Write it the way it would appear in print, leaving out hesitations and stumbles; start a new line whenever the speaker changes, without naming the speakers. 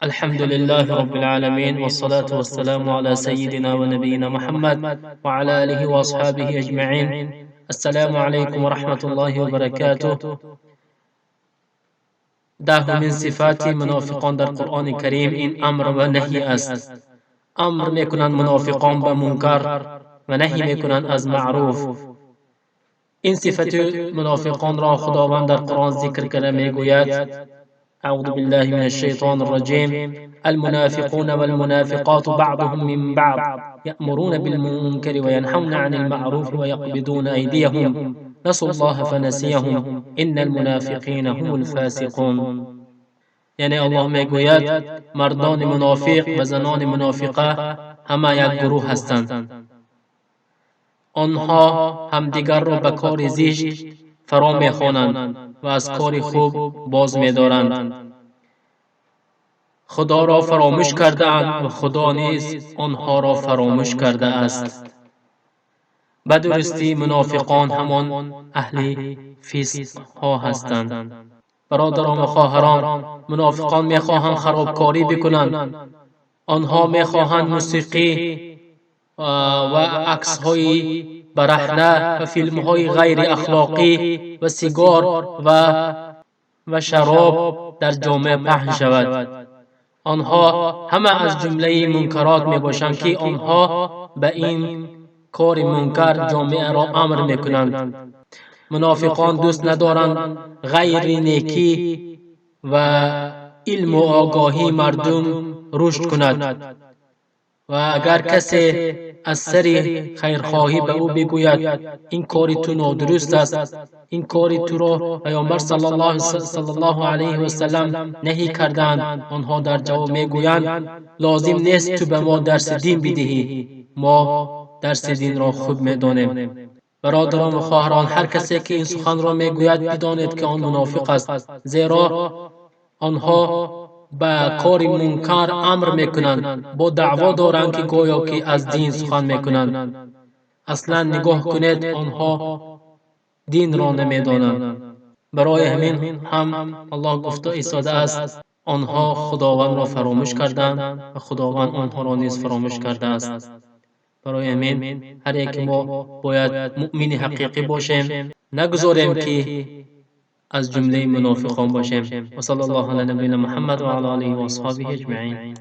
الحمد لله رب العالمين، والصلاة والسلام على سيدنا ونبينا محمد وعلى آله وأصحابه أجمعين. السلام عليكم ورحمة الله وبركاته. 10مین صفات منافقان در قرآن کریم این امر و نهی است. امر میکنند منافقان به منکر و نهی میکنند از معروف. این صفت منافقان را خداوند در قرآن ذکر کرده میگوید: اعوذ بالله من الشیطان الرجیم، المنافقون والمنافقات بعضهم من بعض یأمرون بالمنکر وینهون عن المعروف ویقبضون ایدیهم نسوا الله فنسیهم ان المنافقین هم الفاسقون. یعنی الله میگوید مردان منافق و زنان منافقه همه یک گروه هستند. آنها همدیگر را به کار زشت فرا میخوانند و از کار خوب باز میدارند. خدا را فراموش کردهاند و خدا نیز آنها را فراموش کرده است. به درستی منافقان همان اهل فسق ها هستند. برادران و خواهران، منافقان میخواهند خرابکاری بکنند. آنها میخواهند موسیقی و عکس‌های برهنه و فیلم‌های غیر اخلاقی و سیگار و شراب در جامعه پهن شود. آنها همه از جمله منکرات میباشند که آنها به این کار منکر جامعه را امر میکنند. منافقان دوست ندارند غیر نیکی و علم و آگاهی مردم رشد کند و اگر کسی از سر خیرخواهی به او بگوید این کار تو نادرست است، این کار تو را پیامبر صلی الله علیه و سلم نهی کردند، آنها در جواب میگویند لازم نیست تو به ما درس دین بدهی، ما درس دین را خوب میدانیم. برادران و خواهران، هر کسی که این سخن را میگوید بدانید که آن منافق است، زیرا آنها به کار منکر امر میکنند، با دعوا دارند که گویا که از دین سخن میکنند. اصلا نگاه کنید، آنها دین را نمیدانند. برای همین هم الله گفته ایستاده است آنها خداوند را فراموش کردند و خداوند آنها را نیز فراموش کرده است. برای همین هر یک ما باید مؤمن حقیقی باشیم، نگذاریم که از جمله منافقان باشیم. و صلی الله علی نبینا محمد و علی آله و اصحابه اجمعین.